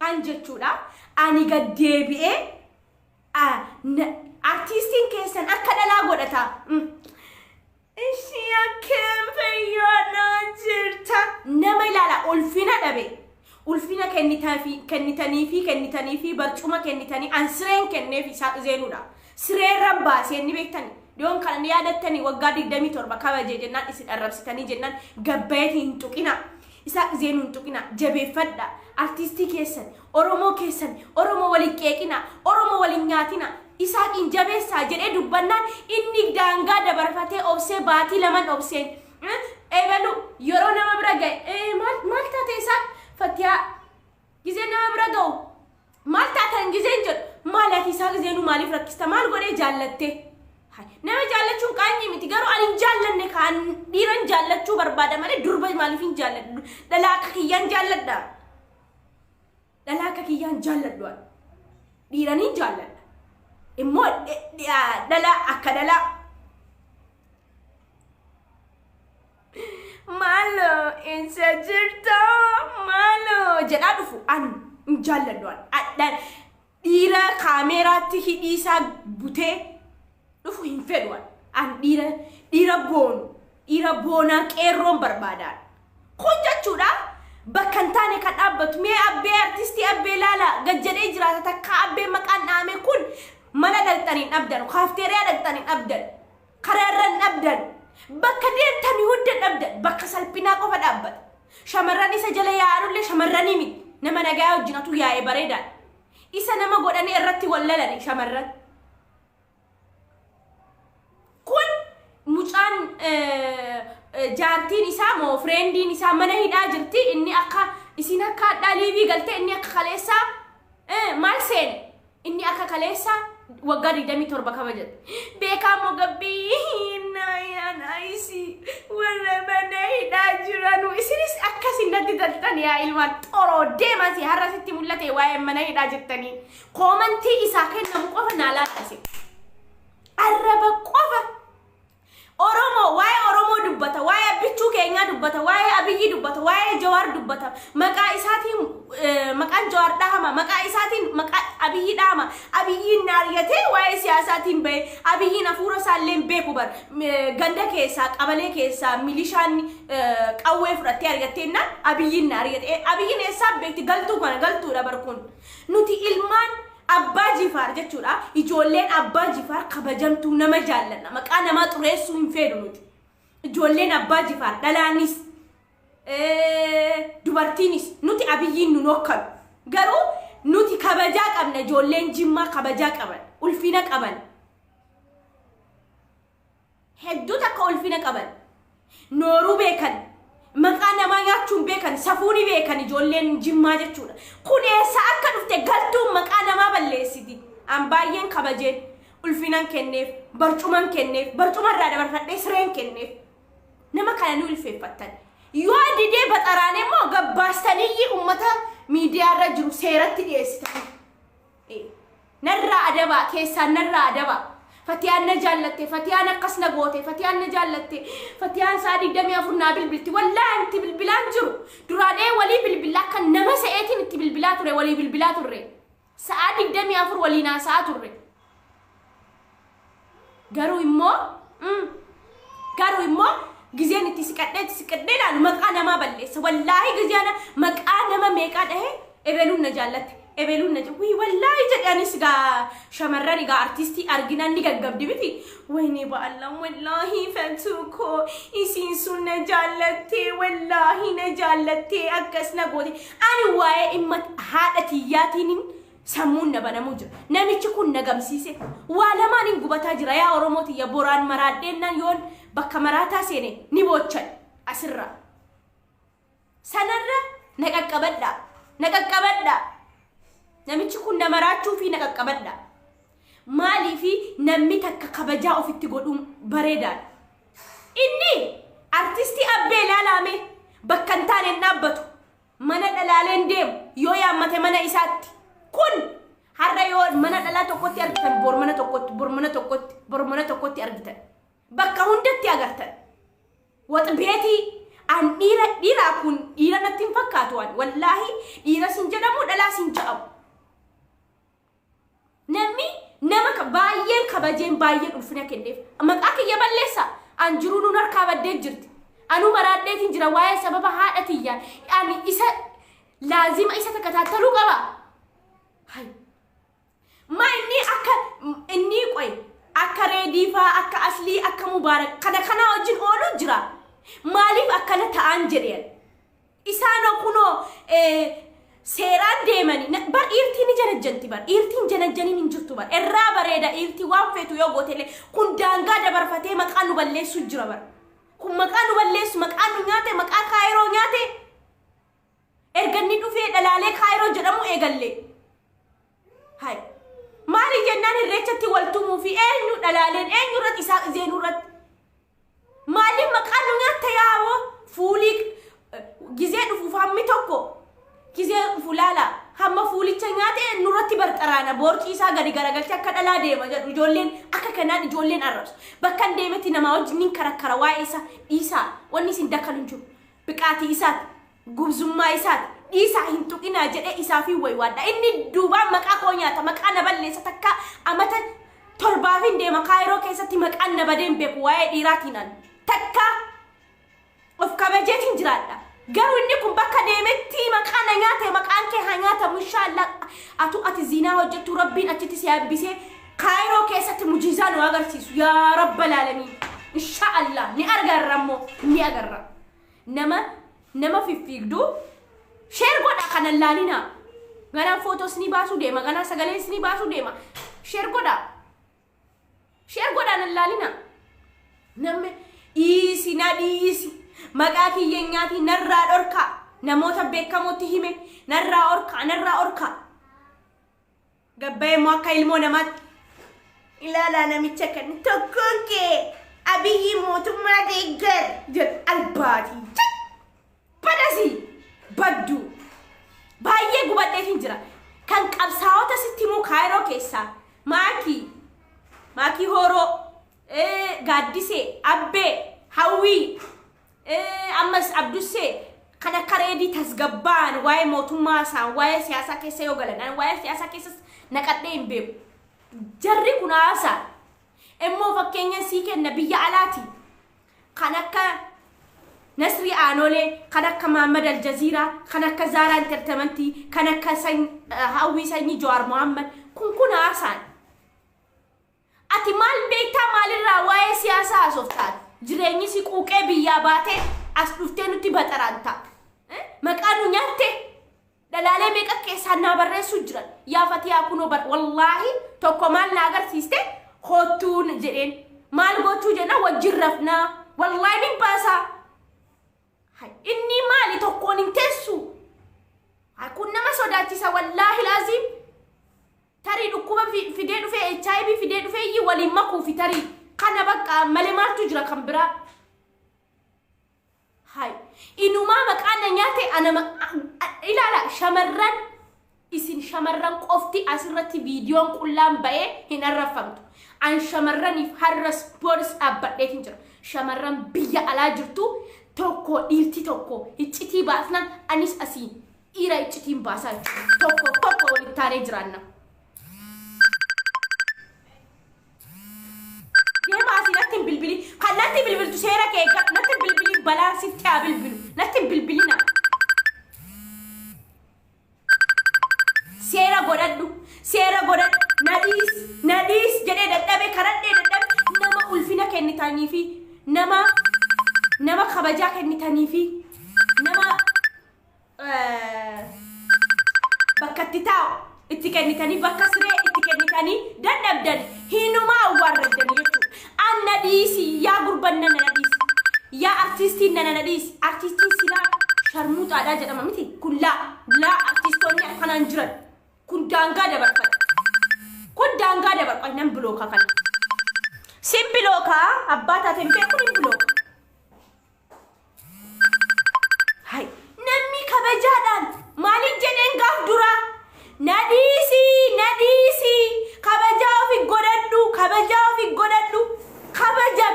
An jechuudha ani gad deebi'ee artiistiin keessan akka dhalaa godhata. Ishii akkam fayyaadhaa jirta. Nama ilaala ulfina dhabe. Ulfina kennitaniifi kennitaniifi barcuma kennitanii an sireen kenneef isaa zeenuudha. Sireerran baasee ni beektani. Dhiyoon kana ni yaadattanii waggaa 27 kabajee jennaan isin arrabsitanii jennaan gabbayeetiin hin tuqina. Isaaq Zeenuu hin tuqina. Jabeeffadha. Artiistii keessan, Oromoo keessan, Oromoo waliin qeeqina, Oromoo waliin nyaatina. Isaaqiin jabeessaa jedhee dubbannaan inni daangaa dabarfatee obsee baatii laman obseen. Ebalu yeroo nama bira ga'e maal maal taate Isaaq Fatiyaa gizee nama bira ga'u maal taatan gizeen jedhu maal ati Isaaq Zeenuu maaliif rakkista maal godhee jaallattee. Nama jaallachuun qaanyii miti garuu ani hin jaallanne kaan dhiiran jaallachuu barbaada malee durba maaliif hin jaalladhu dhalaa akka kiyyaan jaalladha. Dhalaa akka kiyyaan jaalladhu ani. Dhiiraniin jaalladha. Immoo dhalaa akka dhalaa. Maaloo eessa jirta maaloo jedhaa dhufu ani hin jaalladhu ani. Dhiira kaameeraatti hidhii isaa butee dhufu hin fedhu ani. An dhiira dhiira boonu dhiira boonaa qeerroon barbaadaan. Kun jechuudha bakka hin taane kan dhaabbatu mee abbee artistii abbee laala gad jedhee jiraata takkaa abbee maqaan dhaame kun mana dhaqxan hin dhabdan kaafteeriyaa dhaqxan hin dhabdan karaa irra hin dhabdan bakka deemtan hunda hin dhabdan bakka salphinaa qofa dhaabbata. Shamarran isa jala yaa'anullee shamarranii miti nama nagaa wajjin atuu yaa'e bareedaadha. Isa nama godhanii irratti wal lalani shamarran. Kun mucaan jaartiin isaa moo fireendiin isaa mana hidhaa jirti inni akka isin akka hadhaa liivii galtee inni akka kaleessaa maal seene inni akka kaleessaa waggaa 27 kabajate. Beekaa moo gabbii naayisi warra mana hidhaa jiranu isinis akkasin natti taltan yaa ilmaan xoroo deemasi har'a sitti mul'ate waa'ee mana hidhaa jettanii koomantii isaa kennamu qofa naa laaqase. Arraba qofa. Oromoo waa'ee Oromoo dubbata, waa'ee abbichuu keenyaa dubbata, waa'ee Abiyyi dubbata, waa'ee Jawaar dubbata. Maqaa isaatiin maqaan Jawaar dhahama, maqaa isaatiin maqaa Abiyyi dhahama. Abiyyiin naariyatee waa'ee siyaasaatiin bahe, Abiyyiin hafuura isaallee hin beeku bar. Ganda keessaa, qabalee keessaa milishaan qawwee fudhattee argatteennaan Abiyyiin naariyate. Abiyyiin eessaa beekti galtuu kana galtuudha bar kun. Nuti ilmaan Abbaa Jifaar jechuudha. Ijoolleen Abbaa Jifaar kabajamtuu nama jaallanna. Maqaa namaa xureessuu hin feenu nuti. Ijoolleen Abbaa Jifaar dhalaanis dubartiinis nuti Abiyyiin nun hokkalu. Garuu nuti kabajaa qabna ijoolleen Jimmaa kabajaa qaban, ulfina qaban. Hedduu takka ulfina qaban. Nooruu beekan. Maqaa namaa nyaachuun beekan. Safuu ni beekan ijoolleen Jimmaa jechuudha. Kun eessa akka dhufte galtuun maqaa namaa balleessiti. An baay'een kabajeen ulfinan kenneef, barcuman kenneef, barcuma irraa dabarfadhee sireen kenneef. Nama kana ni ulfeeffattan. Yoo didee baxaraane immoo gabbaastaniyyii uummata miidiyaa irra jiru seeratti dhiyeessitanii. Narraa adabaa keessaan narraa adabaa. Fatiyaan na jaallatte, Fatiyaan akkas na goote, Fatiyaan na jaallatte, Fatiyaan sa'a 24 naa bilbilti. Wallaahi itti bilbilaan jiru. Duraan ee walii bilbila akka nama se'eetiin itti bilbilaa ture walii bilbilaa turre. Sa'a 24 waliin haasa'aa turre. Garuu immoo garuu immoo gizeen itti siqadhee itti siqadhee ilaalu maqaa namaa balleessa. Wallaahi gizee ana maqaa nama meeqaa dhahee ebeluun na jaallatte. Ebeluun na wii wallaahi jedhe anis gaa shamarran egaa artistii arginaan ni gaggabdi miti. Wayne ba'allah wallaahi fatuu koo isiin sun na jaallatte wallaahi na jaallatte akkas na goote. Ani waa'ee dhimma haadha tiyyaatiin Sammuun na banamuu jira. Namichi kun na gamsiise. Waa lamaan hin gubataa jira yaa Oromoo tiyya boraan maraadheennaan yoon bakka maraataa seene ni boochan asirraa. Sanarra na qaqqabadhaa. Na qaqqabadhaa. Namichi kun na maraachuu fi na qaqqabadhaa. Maaliifi namni takka kabajaa ofitti godhuun bareedaadha. Inni artistii abbee ilaalaame bakka hin taane hin dhaabbatu. Mana dhalaalee hin deemu. Yoo yaammate mana isaatti. Kun har'a yoo mana dhalaa tokkotti argitan bor mana tokkotti, bor mana tokkotti, bor mana tokkotti argitan. Bakka hundatti agartan. Wax beetii An dhiira dhiiraa kun dhiira natti hin fakkaatu waan wallaahi dhiira sin jedhamu dhalaa sin jedhamu. Namni nama baay'een kabajeen baay'een ulfina kenneef maqaa kiyya balleessa an jiruu nuun harkaa baddee jirti. Anuu maraadheetiin jira waa'ee sababa haadha tiyyaa ani isa laazima isa takataattaluu qaba. Hay. Ma inni akka inni qoy akka reediifaa akka aslii akka mubaarak kana kana wajjin oolu jira. Maaliif akkana ta'an jedheen. Isaan kunoo seeraan deemanii bar dhiirtii ni janajjanti bar dhiirtiin janajjaniin hin jirtu bar irraa bareeda dhiirtii waan feetu yoo gootellee kun daangaa dabarfatee maqaa nu balleessu jira bar. Kun maqaa nu balleessu maqaa nu nyaate maqaa kaayiroo nyaate erga inni dhufee dhalaalee kaayiroo jedhamu eegalle. Hai. Maali jennaan irreechatti wal tumuu fi eenyu dhalaaleen eenyu irratti isaa zeenuu irratti. Maaliif maqaa nu nyaatte yaaboo fuulii gizee dhufuuf hammi tokko gizee dhufu laala hamma fuulicha nyaate nurratti barxaraana boorcii isaa gadi garagalchee akka dhalaa deema jedhu ijoolleen akka kanaan ijoolleen arrabsu. Bakka hin deemetti namaa wajjin ni karakkara waa'ee isaa dhiisaa wanni isin dakkalu hin jiru. Biqaatii isaati gubzummaa isaati dhiisaa hin tuqinaa jedhee isaaf hin waywaadha. Inni duubaan maqaa koo nyaata maqaa na balleessa takka amata torbaaf hin deema kaayiroo keessatti maqaan na badee hin beeku waa'ee dhiiraatiin an takka of kabajeetiin jiraadha. Garuu inni kun bakka deemetti maqaa na nyaate maqaan kee haa nyaatamu inshaallah atu ati zinaa hojjettu rabbiin achitti si hambisee kaayiroo keessatti mujiizaa nu agarsiisu yaa rabbal aalamiin inshaallah ni agarra immoo ni agarra. Nama nama fiffiigdu sheer godha kanan laalina ganaa footoos ni baasuu deema ganaa sagalees ni baasuu deema sheer godha sheer godha nan laalina. Namni dhiisi na dhiisi maqaa kiyya nyaati narraa dhorkaa namoota beekamootti hime narraa orkaa narraa orkaa. Gabbayee immoo akka ilmoo namaatti ilaalaa namicha kan tokkoon kee abiyyi mootummaa deeggar jedhu albaatii badasii baddu baay'ee gubadheetiin jira. Kan qabsaa'ota sitti himuu kaayiroo keessaa maakii maakii horoo gaaddisee abbee hawwii ammas abdussee kan akka reedii tasgabbaan waa'ee mootummaa isaa waa'ee siyaasaa keessa yoo galan waa'ee siyaasaa keessas naqadhee hin beeku. Jarri kun haasaa immoo fakkeenya sii kenna biyya alaati kan akka Nasri Aanolee kan akka Mahammad Aljaziiraa kan akka Zaaraa Entertainmentii kan akka Hawwii Sanyii Jawaar Mohammad kun kun haasaan. Ati maal beektaa maalirraa waa'ee siyaasaa haasoftaati? Jireenyi si quuqee biyyaa baatee as dhuftee nutti baxaraanta. Maqaa nu nyaatte dhalaalee meeqa keessaa naa barreessuu jiran. Yaa Fatiyaa kunoo bar wallaahi tokko maal na agarsiiste kottuun jedheen maal gochuu jenna wajjin rafnaa wallaahi ni baasaa. Inni maali tokkoon hin teessu. Kun nama sodaachisa wallaahi laaziim. Tarii dhukkuba fidee dhufee HIV fidee dhufee iyyuu waliin makuufi tarii kana bakka malee maaltu jira kan biraa. Hai inumaa maqaa na nyaate ana ilaala shamarran isin shamarran qofti asirratti viidiyoon qullaan ba'ee hin arrafamtu. An shamarraniif har'as booris dhaabbadheetiin jira. Shamarran biyya alaa jirtu tokko dhiirti tokko iccitii baasnaan anis asii dhiira iccitiin baasaa jechuudha. Tokko tokko walitti taanee jiraanna. Deema asii natti hin bilbili. Kan natti bilbiltu seera kee eeggadhu. Natti hin bilbili balaan sitti haa bilbilu. Natti hin bilbilina. Seera godhadhu. Seera godhadhu. Na dhiis. Na dhiis jedhee dadhabe karadhee dadhabe nama ulfina kennitanii fi nama nama kabajaa kennitanii fi nama bakka itti taa'u itti kennitanii bakka siree itti kennitanii dadhabdan hinumaa awwaarraddan jechuudha. An na dhiisi yaa gurban nana na dhiisi yaa artiistiin nana na dhiisi artiistiin silaa sharmuuxaadhaa jedhama miti kun laa laa artiistoonni akkanaan jiran kun daangaa dabarfata kun daangaa dabarfata nan bilooka kana sin bilookaa abbaa taateen beekuun hin bilooka. Hai namni kabajaadhaan maaliin jedheen gaaf duraa na dhiisi na dhiisi kabajaa ofi godhadhu kabajaa ofi godhadhu kabaja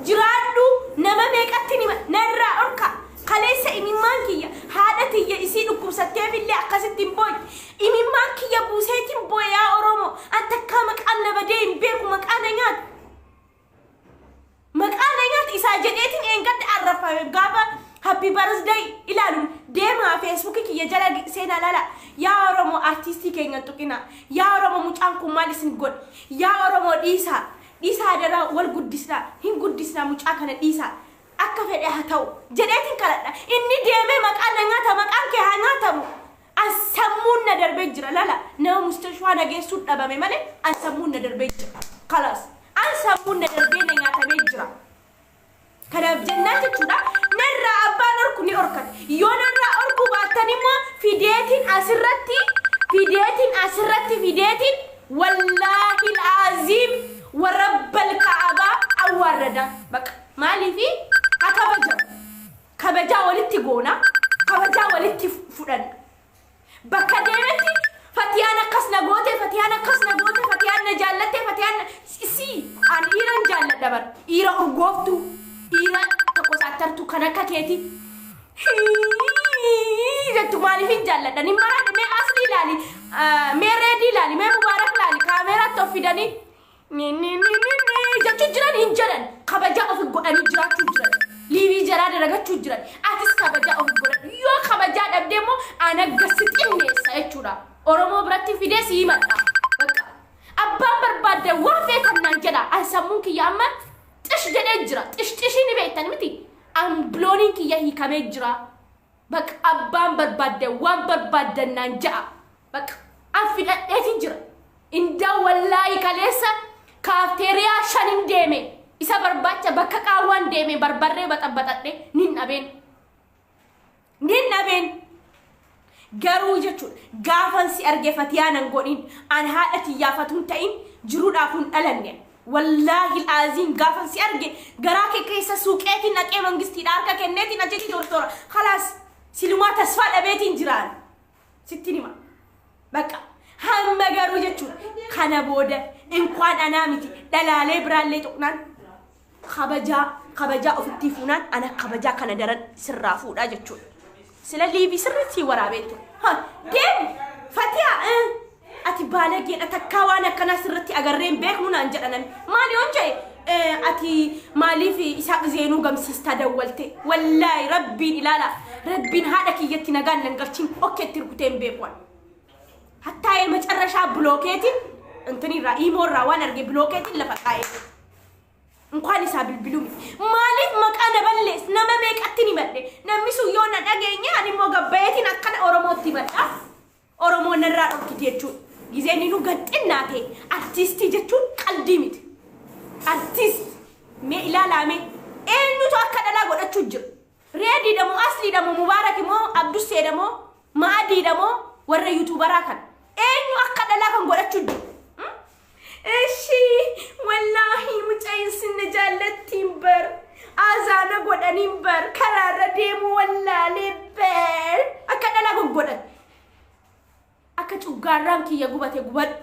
jiraadhu nama meeqatti nima narraa orka Feesbuukii kiyya jala seenaa laala. Yaa Oromoo, artiistii keenya tuqina. Yaa Oromoo, mucaan kun maal isin godhe? Yaa Oromoo, dhiisaa, dhiisaa, adaraa. Wal guddisnaa, hin guddisnaa, mucaa kana dhiisaa, akka fedhe haa ta'u jedheetiin kadhadha. Inni deemee maqaan na nyaata, maqaan kee haa nyaatamu. An sammuun na darbee jira. Lala, nama mustashwaa nageessuun dhabame malee an sammuun na darbee jira. Kalaas, an sammuun na darbee na nyaatamee jira. Kanaaf jennaan jechuudha, narraa abbaan orku ni orkata. Yoo narraa orkuu baattan immoo fideetiin asirratti, fideetiin asirratti, fideetiin, wallaahi laaziim warabbal ka'abaa awwaarrada. Baqa maaliifi haa kabajamu. Kabajaa walitti goona, kabajaa walitti fudhanna. Bakka deemetti Fatiyaan akkas na goote, Fatiyaan akkas na goote, Fatiyaan na jaallatte, Fatiyaan si an dhiiran jaalladha bar. Dhiira urgooftuu, dhiira tokko saattartuu kan akka keeti jettu maaliif hin jaalladha? Ni maraadha. Mee Asli ilaali, mee Reedii ilaali, mee Mubaarak ilaali. Kaameeraatti of fidanii ni ni ni ni ni jechuu jiran hin jedhan. Kabajaa ofi godhanii jiraachuu jiran. Liivii jaraa dalagachuu jiran. Atis kabajaa ofi godhadhu. Yoo kabajaa dhabdee immoo ana gasi xinneessa jechuudha. Oromoo biratti fidee si himadha. Bakka abbaan barbaadde waan feetan naan jedha. An sammuun kiyya amma xish jedhee jira. Xish xishii ni beektan miti? An bilooniin kiyya hiikamee jira. Bakka abbaan barbaadde waan barbaaddan naan ja'a. Bakka an fidhadheetiin jira. Indaa wallaahi kaleessa kaafteeriyaa shanin deeme isa barbaacha. Bakka qaawwaan deeme barbarree baxabbaxadhe nin dhabeen, nin dhabeen. Garuu jechuudha, gaafan si arge Fatiyaa nan godhin. An haadha tiyyaafatuun ta'in jiruudhaaf hin dhalanne. Wallaahi laaziin gaafan si arge garaa kee keessa suuqeetiin dhaqee mangistiidha harka kenneetiin achitti tortora. Khalaas, silumaa tasfaa dhabeetiin jiraan sittin hima. Bakka hamma garuu jechuudha, kana booda inkwaan anaa miti, dhalaalee biraallee tuqnaan kabajaa kabajaa ofitti fuunaan ana kabajaa kana daran sirraa fuudhaa jechuudha. Sila liivii sirriitti waraabeen ture. Deemi Fatiyaa, ati baalageedha, takkaa waan akkanaa sirratti agarreen beeknu naan jedha namni. Maal yoon jedhe, ati maaliif Isaaq Zeenuu gamsiistaa dawwalte? Wallaahi rabbiin ilaala, rabbiin haadha kiyyatti nagaan nan galchin okkeetti rukuteen beekuwan. Hattaa መጨረሻ ብሎኬትን እንትንirraa iimoorraa waan arge bilookeetiin lafa kaa'ee እንኳን isaa bilbiluu miti. Maaliif maqaa na ballees? Nama meeqatti ni madde? Namni sun yoo na dhageenye ani immoo gabbayeetiin akkana Oromootti madda. Oromoon narraa dhorkiti jechuudha. Gizeen inni nu gadxinnaa ta'e artiistii jechuun qaldii miti. Artiist mee ilaalaame, eenyutu akka dhalaa godhachuu jira? Reediidha moo Asliidha moo Mubaarak moo Abdusseedha moo Maadiidha moo warra yuutuubaraa kan eenyu akka dhalaa kan godhachuu jiru? እሺ wallaahi mucayin sinna jaallattiin bar, azaana godhaniin bar, karaarra deemu wallaalee bar, akka dhalaa goggodhan. Akka cuggaarraan kiyya gubate gubadhu.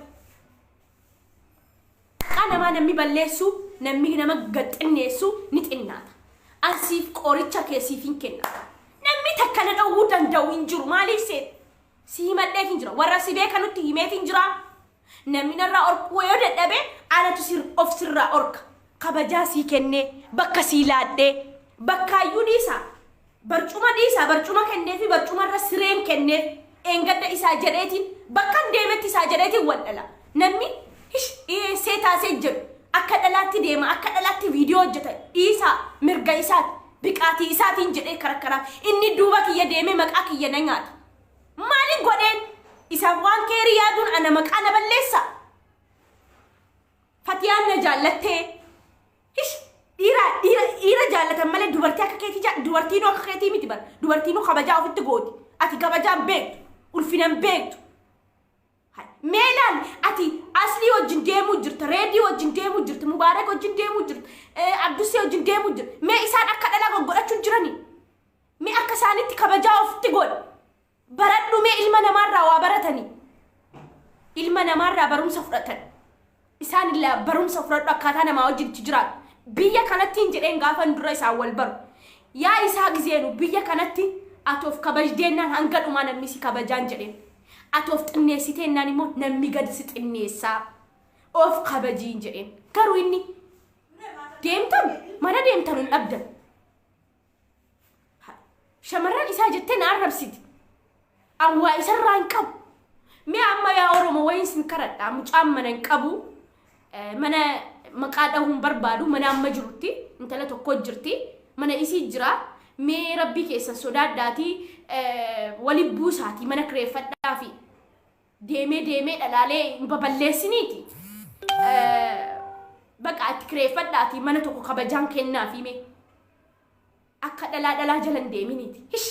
Maqaa namaa namni balleessu, namni nama gaxxinneessu ni xinnaata. Ansiif qoricha keessiif hin kenna. Namni takka na dhowwuu danda'u hin jiru. Maaliif seet? Si himadheet hin jira. Warra si beekanutti himeet hin jira. Namni narraa orkuu yoo dadhabe anatu of sirraa orka. Kabajaa sii kennee, bakka sii laadhee, bakkaayyuu dhiisaa. Barcuma dhiisaa, barcuma kenneefi barcumarra sireen kenneef eengadda isaa jedheetiin bakka hin deemetti isaa jedheetiin wal dhala. Namni seetaasee jedhu akka dhalaatti deema, akka dhalaatti viidiyoo hojjeta, dhiisaa, mirga isaati, biqaatii isaatiin jedhee karakkaraaf. Inni duuba kiyya deemee maqaa kiyya na nyaata. Maaliin godheen? Isaaf waan keerii yaaduun ana maqaa na balleessa. Fatiyaan na jaallattee. Hish, dhiira dhiira dhiira jaallatan malee dubartii akka keetii dubartiinuu akka keetii miti bara. Dubartiinuu kabajaa ofitti gooti. Ati kabajaan beektu, ulfinan beektu. Mee ilaali, ati Aslii wajjin deemuu jirta, Reedii wajjin deemuu jirta, Mubaarak wajjin deemuu jirta, Abdusee wajjin deemuu jirta. Mee isaan akka dhalaa goggodhachuu jirani? Mee akka isaanitti kabajaa ofitti godhi. Baradhu, mee ilma namaarraa waa baratanii. Ilma namaarraa barumsa fudhatan. Isaan illee barumsa fudhadhu, akkaataa namaa wajjin itti jiraatu. Biyya kanatti hin jedheen gaafan dura isaan wal baru. Yaa isaa gizeenu, biyya kanatti ati of kabajdeennaan hanga dhumaa namni si kabajaan jedheen. Ati of xinneessiteennaan immoo namni gadi si xinneessaa. Of kabajiin jedheen. Garuu inni deemtan mana deemtan hin dhabdan. Shamarran isaa jettee na arrabsiti. An waa isarraa hin qabu. Mee amma yaa Oromoo, wayiin sin kadhadha. Mucaan mana hin qabu. Mana maqaa dhahuun barbaadu, mana amma jirutti intala tokko jirti. Mana isii jira. Mee rabbii keessan sodaadhaatii wali buusaatii mana kireeffadhaa fi deemee deemee dhalaalee hin baballeessiniiti. Baqa itti kireeffadhaatii mana tokko kabajaan kennaafi mee. Akka dhalaa dhalaa jala hin deeminiiti. Hish!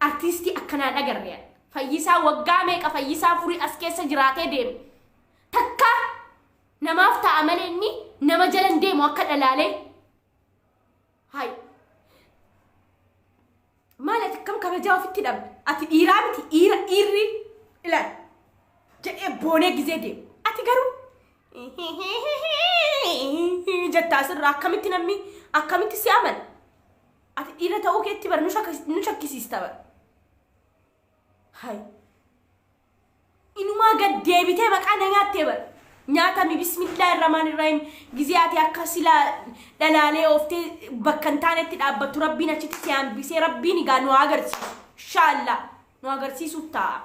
Artiistii akkanaan agarre. Fayyisaa waggaa meeqa Fayyisaa Furii as keessa jiraatee deeme. Takka namaaf ta'a malee inni nama jala hin deemu akka dhalaalee. Hai. Maal ati akkam kabajaa ofitti dhabde? Ati dhiiraa miti, dhiira dhiirri ilaal jedhee boonee gizee deemu. Ati garuu jetta asirraa, akkamitti namni akkamitti si amana? Ati dhiira ta'uu keetti bar nu shakkisiista bar. Hai. Inumaa gad deebitee maqaa na nyaattee bar. Nyaatami, bismillaahi rahmaan irrahiim. Gizee ati akka silaa dhalaalee ooftee bakka hin taanetti dhaabbattu, rabbiin achitti si hambisee, rabbiin egaa nu haa agarsiisu. Inshaallah nu agarsiisuuf taa'a.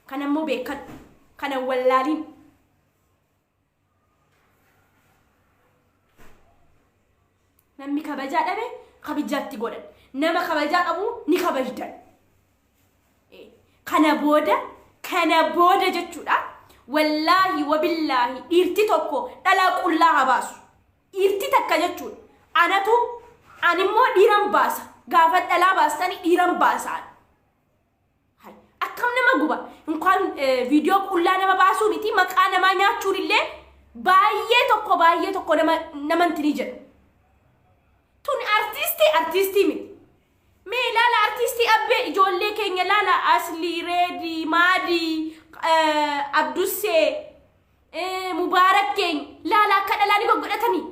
Kana immoo beekadhu. Kana wallaaliin. Namni kabajaa dhabe kabajaatti godhan. Nama kabajaa qabu ni kabajdan. Kana booda jechuudha. Wallaahi wabillaahi, dhiirti tokko dhalaa qullaa haa baasu. Dhiirti takka jechuudha. Anatu animmoo dhiiran baasa. Gaafa dhalaa baastanii dhiiran baasaan. Akkam nama guba. Inkaan viidiyoo qullaa nama baasuu miti, maqaa namaa nyaachuun illee baay'ee tokko nama nama intinii jedha. Tun artiistii artiistii miti. Mee ilaala, artiistii abbee ijoollee keenya ilaala: Aslii, Reedii, Maadii, Abdussee, Mubaarak keenya ilaala, akka dhalaa ni goggodhatanii.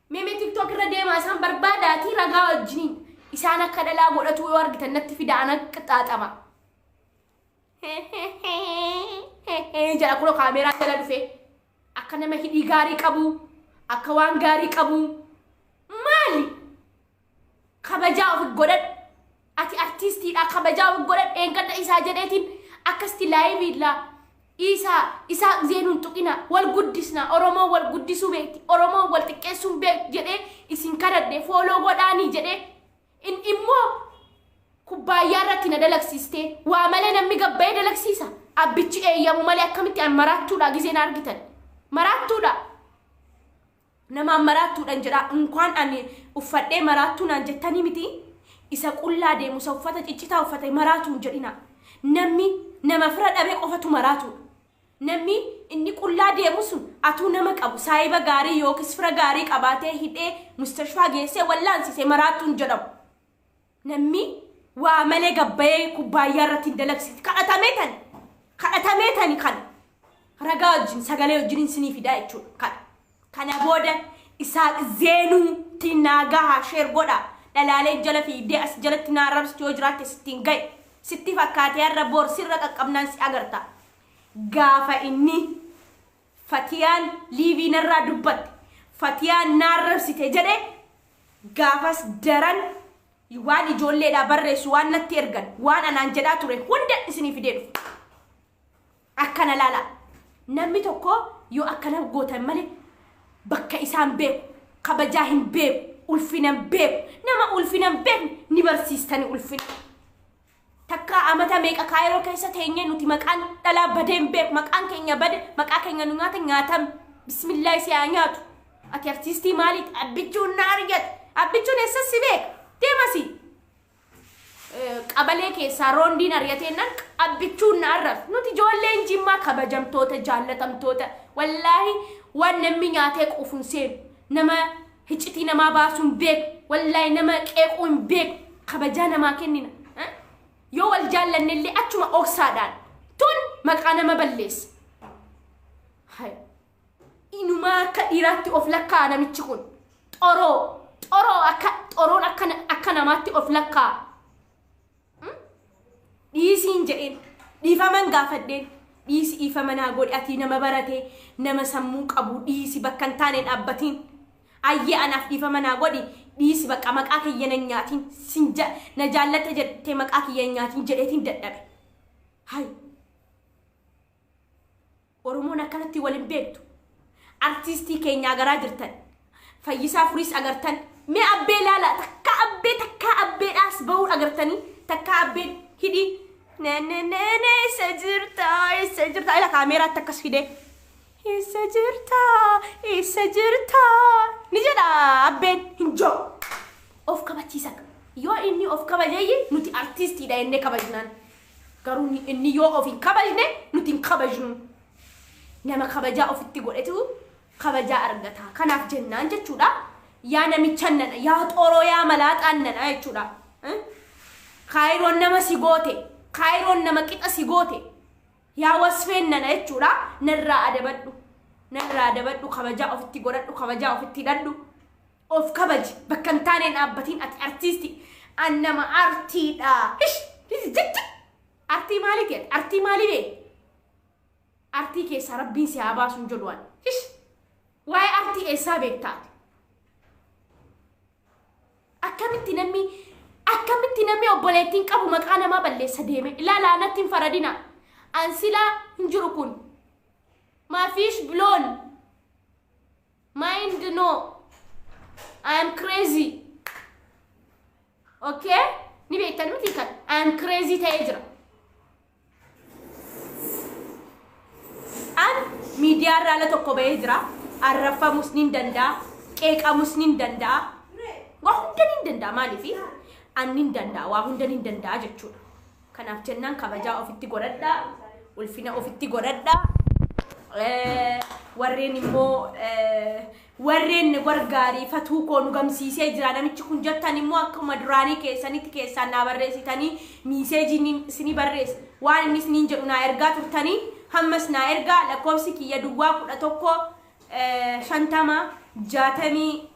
Mee TikTok irra deemaa, isaan barbaadaatii ragaa wajjiniin isaan akka dhalaa godhatu yoo argitan natti fida, ana qixxaaxama. Jedha kunoo kaameeraa jala dhufe, akka nama hidhii gaarii qabu, akka waan gaarii qabu. Maali? Kabajaa of godhadhu. Ati artiistiidha, kabajaa of godhadhu. Eengadda isaa jedheetiin akkasitti live illaa isaa isaa zeenuun tuqina, wal guddisna, Oromoo wal guddisuu beekti, Oromoo wal xiqqeessuun beekti jedhee isin kadhadhe, follow godhaanii jedhee, in immoo kubbaayyaa irratti na dalagsiistee. Waa malee namni gabbayee dalagsiisa. Abbichi eeyyamu malee akkamitti an maraattuudha gizee na argitan maraattuudha namaan maraattuudhaan jedha. Inkaan ani uffadhee maraattuu naan jettanii miti, isa qullaa deemu, isa uffata ciccitaa uffate maraatuun jedhina. Namni nama fira dhabee qofatu maraatuudha. Namni inni qullaa deemu sun atuu nama qabu, saayiba gaarii yookiis fira gaarii qabaatee hidhee mustashfaa geessee wallaansisee maraattuun jedhamu. Namni waa malee gabbayee kubbaayyaa irratti hin dalagsiisi. Kadhatamee tani, kadhatamee tani. Kana ragaa wajjin, sagalee wajjin isinii fidaa jechuudha. Kana booda isaa zeenuutti naa gahaa, share godha. Dhalaalee jala fiigdee as jalatti naa arrabsitu yoo jiraatte, sittiin ga'e sitti fakkaatee, har'a boor sirra qaqqabnaan si agarta. Gaafa inni Fatiyaan live narraa dubbatte, Fatiyaan naa arrabsite jedhe, gaafas daran waan ijoolleedhaa barreessu, waan natti ergan, waan anaan jedhaa ture hunda isinii fidee dhufa. Akkana laala. Namni tokko yoo akkana gootan malee bakka isaan beeku, kabajaa hin beeku, ulfina hin beeku. Nama ulfina hin beekne ni barsiistani ulfina. Takka amata meeqa Kaayiroo keessa teenyee nuti maqaan dhalaa badee hin beeku. Maqaan keenya bade, maqaa keenya nu nyaata nyaatam. Bismillaahi si haa nyaatu. Ati artiistii maaliiti? Abbichuun na argate. Abbichuun eessas si beeka? Deemasi. Qabalee keessaa roondiin ari'ateennan abbichuun na arraf. Nuti ijoolleen Jimmaa kabajamtoota, jaallatamtoota. Wallaahi waan namni nyaatee quufu hin seenu. Nama hicitii namaa baasuu hin beeku. Wallaahi nama qeequu hin beeku. Kabajaa namaa kennina. Yoo wal jaallanne illee achuma oksaadhaan. Tun maqaa nama balleessa. Inumaa akka dhiiraatti of lakkaa'a namichi kun. Xoroo xoroo, akka xoroon akka namaatti of lakkaa'a. Dhiisiin jedheen, dhiifaman gaafadheen, dhiisi, dhiifama naa godhi, ati nama barate, nama sammuu qabu, dhiisi, bakka hin taane dhaabbatiin. Ayyee, anaaf dhiifama naa godhi. Dhiisi bakka, maqaa kiyya na nyaatiin, sin na jaallatta jettee maqaa kiyya nyaatiin jedheetiin dadhabe. Hay. Oromoon akkanatti waliin beektu. Artiistii keenya agaraa jirtan. Fayyisaa Furiis agartan. Mee abbee laala, takka abbee, takka abbeedhaas bahuu agartanii, takka abbeen hidhii. Ne ne ne ne, isa jirta, isa jirta, ila kaameeraatti akkas fidee. Isa jirta, isa jirta ni jedha, abbeen hin jiru. Of kabachiisa. Yoo inni of kabajeeyye, nuti artiistiidha jennee kabajnaan. Garuu inni yoo of hin kabajne, nuti hin kabajnu. Nama kabajaa ofitti godhetu kabajaa argata. Kanaaf jennaan jechuudha. Yaa namicha nana, yaa xoroo, yaa malaaxaan nana jechuudha. Kaayiroon nama si goote, kaayiroon nama qixa si goote. Yaa wasfeen nana jechuudha. Narraa adabadhu. Narraa adabadhu, kabajaa ofitti godhadhu, kabajaa ofitti hidhadhu. Of kabaji, bakka hin taaneen dhaabbatiin, ati artiisti. An nama artiidha. Ish! Jecha! Artii maaliiti ati? Artii maalii bee? Artii keessaa rabbiin si haa baasu hin jedhu ani. Ish! Waa'ee artii eessaa beektaati? Akkamitti namni obboleettiin qabu maqaa namaa balleessa deeme? Ilaalaa, natti hin faradina. An silaa hin jiru kun. Maafiish blown. Mind no. I am crazy. Okay? Ni beektan miti kan? I am crazy ta'ee jira. An miidiyaa irraa ala tokko bahee jira. Arraffamus ni danda'a. Qeeqamus ni danda'a. Waa hunda ni danda'a, maaliifi? An ni danda'a, waa hunda ni danda'a jechuudha. Kanaaf jennaan kabajaa ofitti godhadhaa. Ulfina ofitti godhadhaa. Warreen immoo warreen gargaariifatuu koo nu gamsiisee jira namichi kun jettan immoo, akkuma duraanii keessanitti keessaan naa barreessitanii, message isinii barreessa, waan inni isiniin jedhu naa ergaa turtanii, hammas naa ergaa. Lakkoofsi kiyya 011 50 60 67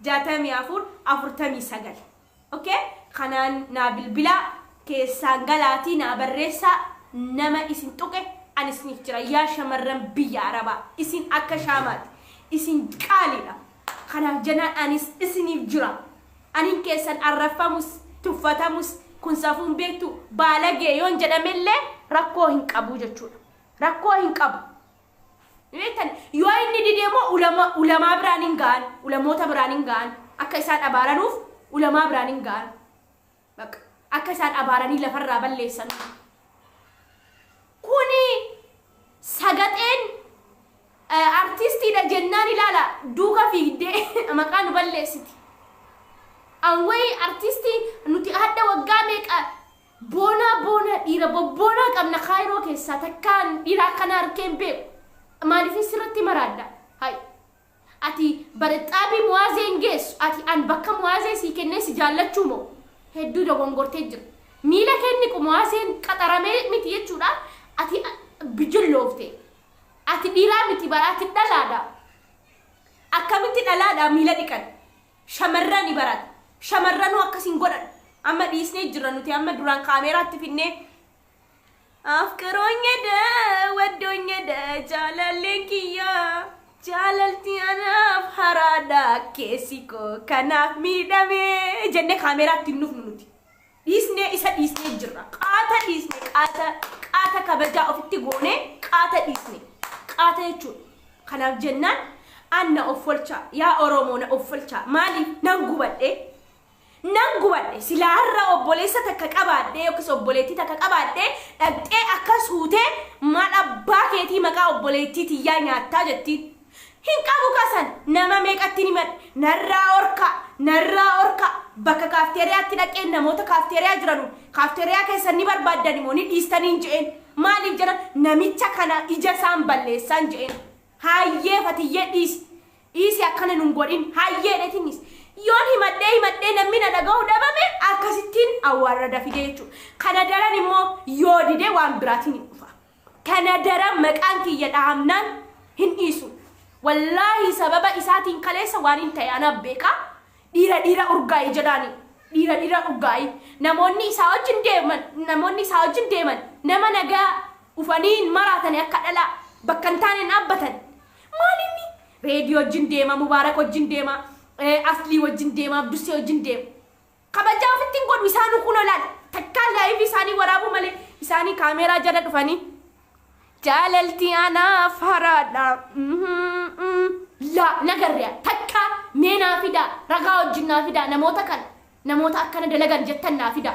64 49. Okay, kanaan naa bilbilaa, keessaan galaatii naa barreessaa. Nama isin tuqe ani isiniif jira. Yaa shamarran biyya arabaa, isin akka shaamaati, isin qaaliidha. Kanaaf jennaan anis isiniif jira. Anin keessan arraffamus, tuffatamus, kun safuun beektu, baalagee yoon jedhamellee rakkoo hin qabu jechuudha, rakkoo hin qabu. Beektan, yoo inni dide immoo ulamaa biraan hin ga'an, ulamoota biraan hin ga'an, akka isaan abaaranuuf ulamaa biraan hin ga'an. Bakka akka isaan abaaranii lafarraa balleessan. Kuni sagaxeen artistiidha jennaan ilaala, duuka fiigdee maqaa nu balleessiti. Anwayi artistii nuti hadda waggaa meeqa boonaa boonaa dhiira bobboonaa qabna Kaayiroo keessaa, takkaan dhiira akkana harkeen beeku. Maaliif sirratti maraadda? Hay. Ati barxaabii muwaazee hin geessu. Ati an bakka muwaazee sii kennee si jaallachuu moo? Hedduu dogongortee jira. Miila kenni muwaazeen qaxaramee miti jechuudha. Ati bijilloofte. Ati dhiiraa miti bara, ati dhalaadha. Akkamitti dhalaadha miila dhiqan? Shamarrani barata. Shamarranuu akkasiin godhan. Amma dhiisnee jirra nuti, amma duraan kaameeraatti finnee afqiroonyedha, waddoonyedha, jaalalleen kiyyaa jaalalti anaaf haraadha, keessi koo kanaaf miidhame jennee kaameeraatti hin dhufnu nuti. Dhiisnee, isa dhiisnee jirra. Qaata dhiisne, qaata, qaata kabajaa ofitti goonee qaata dhiisne. Qaata jechuudha. Kanaaf jennaan an na of folchaa, yaa Oromoo, na of folchaa. Maaliif nan gubadhe? Nan gubadhe. Silaa har'a obboleessa takka qabaadhee yookiis obboleettii takka qabaadhee, dhaqxee akkas huutee, maal abbaa keetii maqaa obboleettii tiyyaa nyaattaa jettiin. Hin qabu kasan, nama meeqatti himadhe, narraa orka, narraa orka. Bakka kaafteeriyaatti dhaqee namoota kaafteeriyaa jiranu, kaafteeriyaa keessan ni barbaaddan immoo ni dhiistaniin je'een. Maaliif jedhan, namicha kana ija isaan balleessaan je'een. Haayyee fatiyyee, dhiisi, dhiisi, akkana nun godhin, haayyee dhetinis. Yoon himadhee himadhee namni na dhaga'u dhabame, akkasittiin awwaarra fidee jechuudha. Kana daran immoo yoo dide waan biraatiin hin dhufa. Kana daran maqaan kiyya dhahamnaan hin dhiisu. Wallaahi sababa isaatiin kaleessa waan hin ta'e anaaf beekaa. Dhiira dhiira urgaa'i jedhaani. Dhiira dhiira urgaa'i. Namoonni isaa wajjin deeman, namoonni isaa wajjin deeman nama nagaa ufanii hin maraatani, akka dhalaa bakka hin taane hin dhaabbatan. Maal inni Reediyoo wajjin deema, Mubaarak wajjin deema, Aslii wajjin deema, Abdussee wajjin deema. Kabajaa ofitti hin godhu isaanuu kun olaadha. Takkaa live isaanii waraabuu malee isaanii kaameeraa jala dhufanii. Jaalalti anaaf haraadha. Laa nagarriya takka mee naa fidaa, ragaa wajjin naa fidaa, namoota kana namoota akkana dalagan jettan naa fidaa.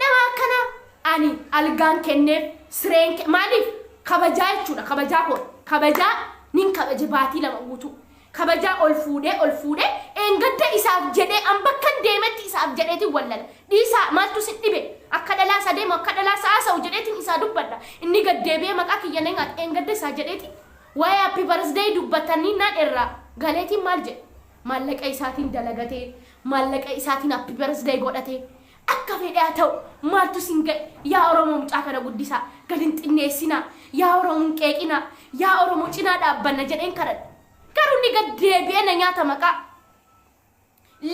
Nama akkana ani algaan kenneef sireen maaliif kabajaa jechuudha, kabajaa koo kabajaa nin kabaje baatii 2 guutuu kabajaa ol fuudhee ol fuudhee eengadda isaaf jedhee an bakkan deemetti isaaf jedheetiin wallala dhiisaa maaltu sin dhibe akka dhalaa isa deemu akka dhalaa isa haasa'u jedheetiin isaa dubbadha inni gad deebi'ee maqaa kiyya na nyaata eengadda isaa jedheetiin waa'ee happy birthday dubbatanii naan irraa galeetiin maal jedhe maallaqa isaatiin dalagatee maallaqa isaatiin happy birthday godhatee akka fedhe haa ta'u maaltu sin ga'e yaa Oromoo mucaa kana guddisaa gad hin xinneessinaa yaa Oromoo hin qeeqinaa yaa Oromoo cinaa dhaabbanna jedheen kadhadha garuu inni gad deebi'ee na nyaata maqaa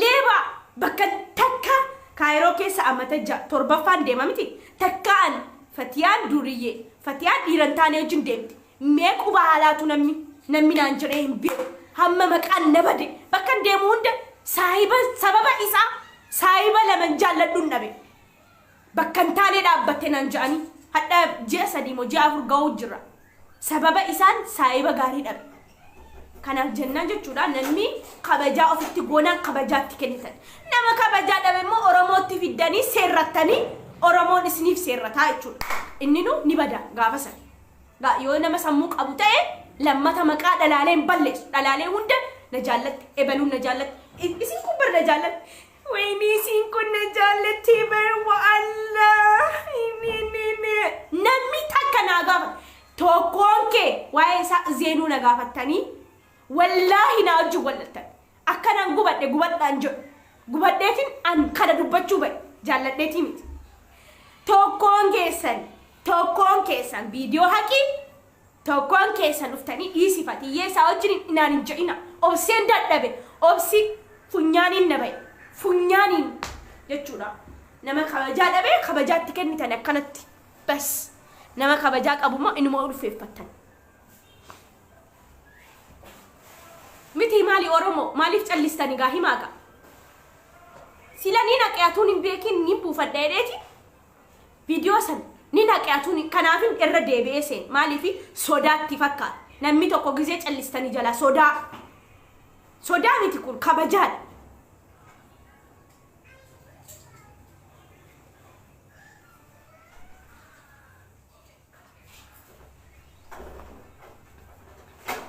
Leebaa bakka takka Kaayiroo keessa amata 6 torbaffaan deema miti takka an Fatiyaan duuriyyee Fatiyaan dhiira hin taane wajjin deemti mee quba haalaatu namni namni naan jedhee hin beeku hamma maqaan na bade bakkan deemu hunda saahiba sababa isaa saahiba laman jaalladhun dhabe bakka hin taane dhaabbatte naan jedhanii hadha ji'a 3 moo ji'a 4 ga'uu jira sababa isaan saahiba gaarii dhabe. Kanaaf jennaan jechuudha namni kabajaa ofitti goonaan kabajaatti kennitan. Nama kabajaa dhabe immoo Oromootti fiddanii seerrattanii Oromoon isiniif seerrataa jechuudha. Inninu ni bada gaafa sana. Yoo nama sammuu qabu ta'e lammata maqaa dhalaalee hin balleessu. Dhalaalee hunda na jaallatte, ebaluun na jaallatte, isin kun bar na jaallatte. Wayni isin kun na jaallatte bar wa'allaa. Namni takka naa gaafata. Tokkoon kee waa'ee isaa zeenuu na gaafattanii wallaahi naa wajjin wallattan. Akkanaan gubadhe gubadhaan jedhu. Gubadheetiin an kana dubbachuu ba'e jaalladheetii miti. Tokkoon keessan viidiyoo haqii tokkoon keessan dhuftanii dhiisifatiyyee isaa wajjin inaan hin jedhina. Obseen dadhabe obsi funyaaniin na ba'e funyaaniin jechuudha. Nama kabajaa dhabe kabajaatti kennitan akkanatti bas nama kabajaa qabu immoo inuma ulfeeffattan. Miti maali Oromoo maaliif callistani gaa himaa gaa. Sila ni naqe atuun hin beekin ni buufadha jedheeti viidiyoo sana ni naqe atuun kanaafin irra deebi'ee seen maaliif sodaatti fakkaata. Namni tokko gizee callistanii jala sodaa. Sodaa miti kun kabajaadha.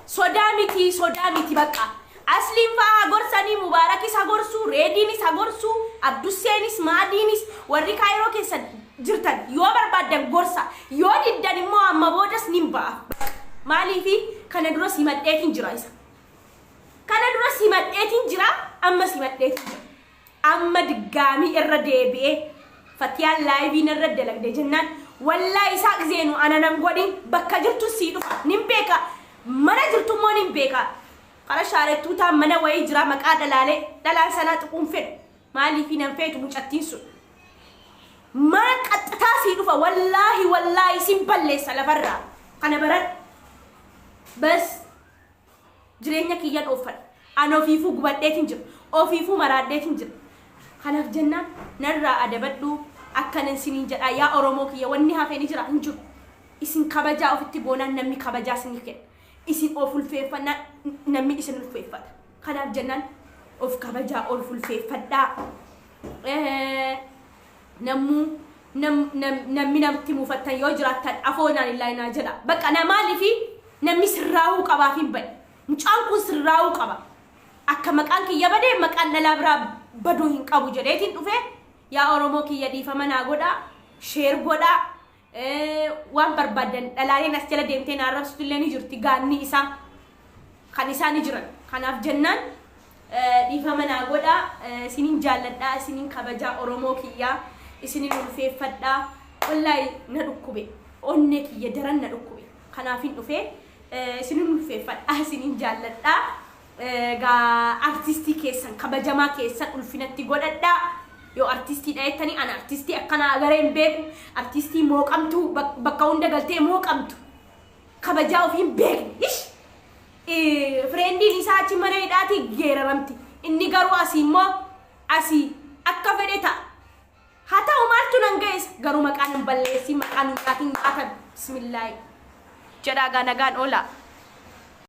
Sodaa miti sodaa miti bakka. Asliin fa'aa gorsanii Mubaarakis haa gorsuu, Reediinis haa gorsuu, Abdusseenis, Maadiinis warri Kaayiroo keessa jirtan yoo barbaaddan gorsa yoo diddan immoo amma boodas nin ba'a. Maaliifi kana dura simadheetiin jira isa. Kana dura simadheetiin jira amma simadheetiin jira. Amma diggaamii irra deebi'ee Fatiyaan laayivii narra dalagde jennaan wallaahi Isaaq Zeenu ana nan godhin bakka jirtu sii dhufa nin beeka mana jirtu immoo nin beeka qara shaarettuutaa mana wayii jira maqaa dhalaalee dhalaan sanaa tuquun fedhu maaliifii nan feetu mucattiin sun mana qaxxitaa sii dhufa wallaahi wallaahi sin balleessa lafarraa kana baradhu bas jireenya kiyyan ooffadha. An ofiifuu gubadheetiin jira. Ofiifuu maraadheetiin jira. Kanaaf jennaan narraa adabadhu akkanan siniin jedha yaa Oromoo kiyya wanni hafe ni jira hin jiru. Isin kabajaa ofitti goonaan namni kabajaa isinii kenna. Isin of ulfeeffannaan namni isin ulfeeffata. Kanaaf jennaan of kabajaa of ulfeeffadhaa. Nammuu namni namatti mufattan yoo jiraattan afoo naan illaa jedha. Bakka namaaliifi namni sirraa'uu qabaaf hin bade. Mucaan kun sirraa'uu qaba. Akka maqaan kiyya badee maqaan dhalaa biraa baduu hin qabu jedheetiin dhufe yaa Oromoo kiyya dhiifama naa godhaa sheer godhaa waan barbaaddan dhalaaleen as jala deemtee na arrabsitu illee ni jirti gaanni isaa kan isaa ni jiran. Kanaaf jennaan dhiifama naa godhaa isinin jaalladhaa isinin kabajaa Oromoo kiyyaa isinin ulfeeffadhaa wallaahi na dhukkube onnee kiyya daran na dhukkube kanaafin dhufee isinin ulfeeffadhaa isinin jaalladhaa gaa artistii keessan kabajamaa keessan ulfinatti godhadhaa yoo artistii dhayettanii ana artistii akkanaa agaree hin beeku artistii mooqamtuu bakka hunda galtee mooqamtu kabajaa ofii hin beekne ish Friendiin isaa achi mana hidhaatii geeraramti. Inni garuu asii immoo asii akka fedhe ta'a. Haa ta'u, maaltu nan ga'es, garuu maqaan hin balleessin, maqaan hin nyaatin, nyaatan. Bismillaahi. Jedhaa gaa, nagaan oola.